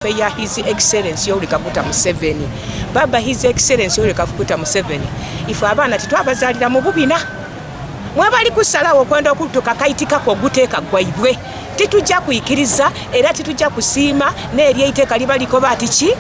Ya His Excellence Yoweri Kaguta Museveni, baba His Excellence Yoweri Kaguta Museveni, ife abaana titwabazaalira mu bubina mwebali kusalawo okwenda okutuka kaitikako oguteeka gwaibwe. Titujja kwikiriza era titujja kusiima n'eri eiteeka liba likoba ati ki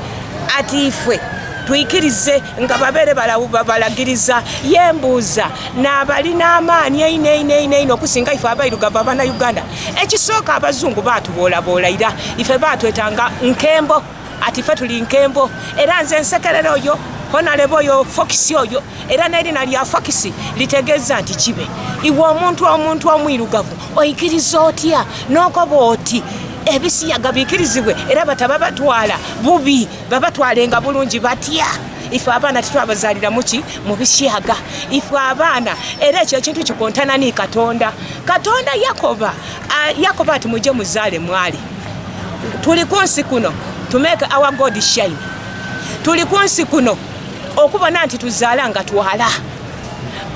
ati ifwe twikirize nga babeere balagiriza. Yembuuza n'abalina amaanyi eine eine eine eine okusinga ife abairugavu abannayuganda. Ekisooka, abazungu baatuboolaboola ira, ife baatwetanga nkembo, ati ife tuli nkembo. Era nze nsekerera oyo honorable oyo Fox oyo, era n'erina lya Fox litegeeza nti kibe. Iwe omuntu omwirugavu oyikiriza otya n'okoba oti ebisiyaga bikirizibwe era bataba batwala bubi, babatwalenga bulungi batya? Ife abaana titwabazaalira muki mu bisiyaga. Ife abaana, era ekyo ekintu kikontana ni Katonda. Katonda yakoba ati mujje muzaale mwali. Tuli ku nsi kuno to make our God shine. Tuli ku nsi kuno okubona nti tuzaala nga twala.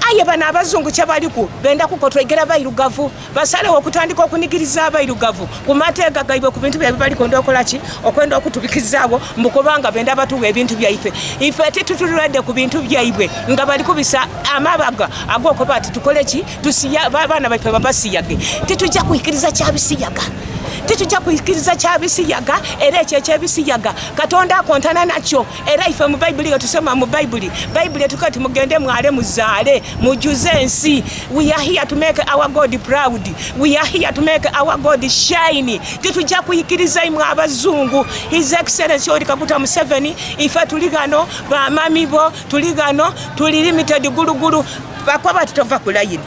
Aye bano abazungu kyebaliku benda kukotwegera bairugavu, basalewo okutandika okunigiriza abairugavu ku mateeka gaibwe, ku bintu byabwe. Balikwenda okolaki? Okwenda okutubikizaawo mbu kubanga benda batuwa ebintu byaife. Ife titutulwedde ku bintu byaibwe nga bali kubisa amabaga ag'okuba ati tukole ki, abaana baife babasiyage. Titujja kwikiriza kyabisiyaga, titujja kwikiriza kyabisiyaga. Era ekyo ekyebisiyaga Katonda akontana nakyo. Era ife mu Bayibuli nga tusoma mu Bayibuli, Bayibuli etuka ti mugende mwale muzaale mujuze ensi. We are here to make our God proud. We are here to make our God shine. Titujja kuyikiriza imwe abazungu. His Excellence Yoweri Kaguta Museveni, ife tuli gano, bamami bo tuli gano, tuli limited gulugulu. Bakoba titova ku layini,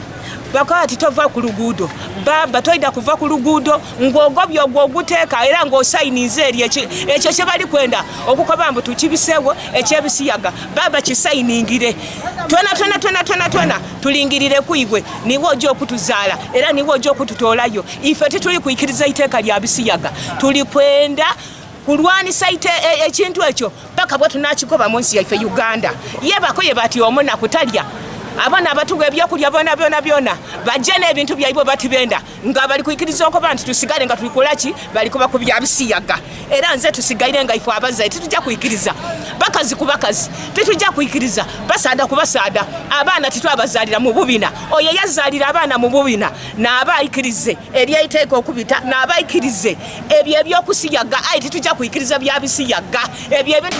bakoba titova ku luguudo. Baba, toida kuva ku luguudo ng'ogobye ogwo oguteeka era ng'osayiniza eri ekyo kye bali kwenda okukoba mbu tukibiseewo ekyebisiyaga. Baba, kisayiningire. Twena twena twena twena twena tulingirire ku igwe. Niwe ojja okutuzaala era niwe ojja okututoolayo. Ife tituli kwikiriza iteeka lya bisiyaga. Tuli kwenda kulwanisa ekintu ekyo paka bwe tunakikoba mu nsi yaife Uganda. Yebako ye bati omunaku talya. Abaana abatuwa ebyokulya byona byona byona bajje n'ebintu byaibwe batibenda nga bali kwikiriza okuba nti tusigale nga tulikolaki, balikuba ku byabisiyaga. Era nze tusigaire nga ife abazaire titujja kwikiriza bakazi ku bakazi, titujja kwikiriza basaada ku basaada. Abaana titwabazaalira mu bubina. Oyo yazaalira abaana mu bubina naaba ayikirize eryeiteeka okubita, naaba ayikirize ebyo ebyokusiyaga. Aye titujja kwikiriza byabisiyaga ebyo ebintu.